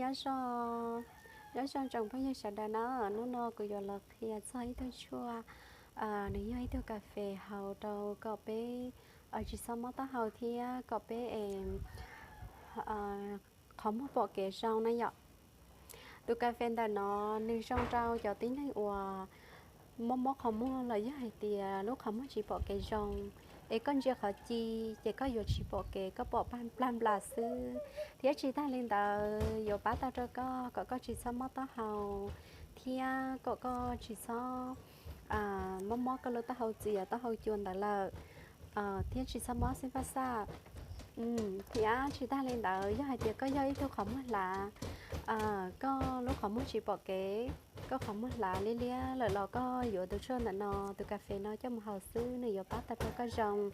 Nyob zoo, nyob zoo tsoom phooj ywg sawv daws na, hnub no kuv yuav los qhia txog ib tug tshuaj, nws yog ib tug kas fes haus rau kom peb tsis txhob mob taub hau thiab kom peb es qhov muag pom kev zoo na yom. Tus kas fes ntawm no nws zoo rau cov tib neeg uas mob mob qhov muag los yog hais tias lub qhov muag tsis pom kev zoo, es koj ntsia qhov ci ces koj yuav tsis pom kev, koj pom plag nplas xwb. Thiab tsis tag li ntawd yuav pab tau rau koj kom koj tsis txhob mob taub hau, thiab kom koj tsis txhob mob mob koj lub taub hau txias taub hau cua ntawd lawm, thiab tsis txhob mob xib fab xaj. Thiab tsis tag li ntawd yog hais tias koj yog ib tug qhov muag hlav, koj lub qhov muag tsis pom kev, koj qhov muag hlav liab liab lawm los koj yuav tus tshuaj ntawm no, tus kas fes no coj mus haus xwb nws yuav pab tau rau koj zoo.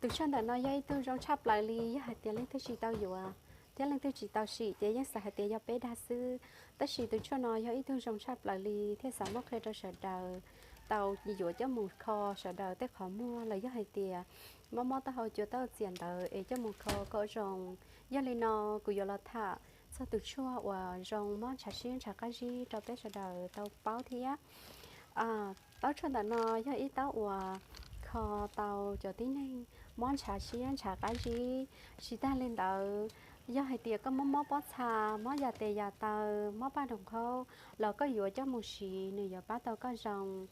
Tus tshuaj ntawm no yog ib tug zoo tshaj plaws li, yog hais tias leej twg tsis tau yuav thiab leej twg tsis tau sim ces yeej xav hais tias yog peb dag xwb. Tab sis tus tshuaj no yog ib tug zoo tshaj plaws li thiaj xav muab qhia rau sawv daws tau yuav coj mus kho sawv daws tej qhov muag los yog hais tias mob mob taub hau cua taub hau txias ntawd es coj mus kho kom zoo. Yog li no kuv yuav los tham txog tus tshuaj uas zoo mob ntshav siab ntshav qab zib rau peb sawv daws tau paub thiab. Taub tshuaj ntawm no yog ib taub uas kho tau cov tib neeg mob ntshav siab ntshav qab zib. Tsis tag li ntawd, yog hais tias koj mob mob pob txha, mob yas tes yas taw, mob paj nroos qhaub los koj yuav coj mus siv nws yuav pab tau koj zoo.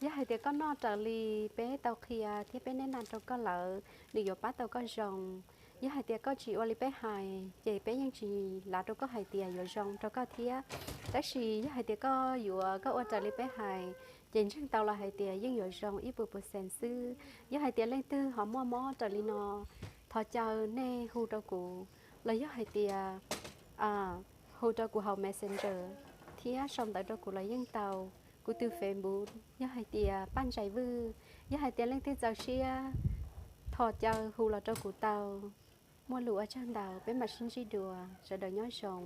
Yog hais tias koj noj raws li peb tau qhia thiab peb neb na rau koj lawm, nws yuav pab tau koj zoo. Yog hais tias koj tsis ua li peb hais ces peb yeej tsis lav rau koj hais tias yuav zoo rau koj thiab. Tab sis yog hais tias koj yuav, koj ua raws li peb hais ces ntseeg tau los hais tias yeej yuav zoo ib puas percent xwb. Yog hais tias leej twg ho muaj mob raws li no, thov caw nej hu rau kuv los yog hais tias hu rau kuv hauv Messenger thiab sau ntawv rau kuv los yeej tau. Kuv tus Facebook yog hais tias Paj Ntsais Vwj. Yog hais tias leej twg txaus siab, thov caw hu los rau kuv tau. Muaj lus ua tsaug ntau, peb mam sib ntsib dua, sawv daws nyob zoo.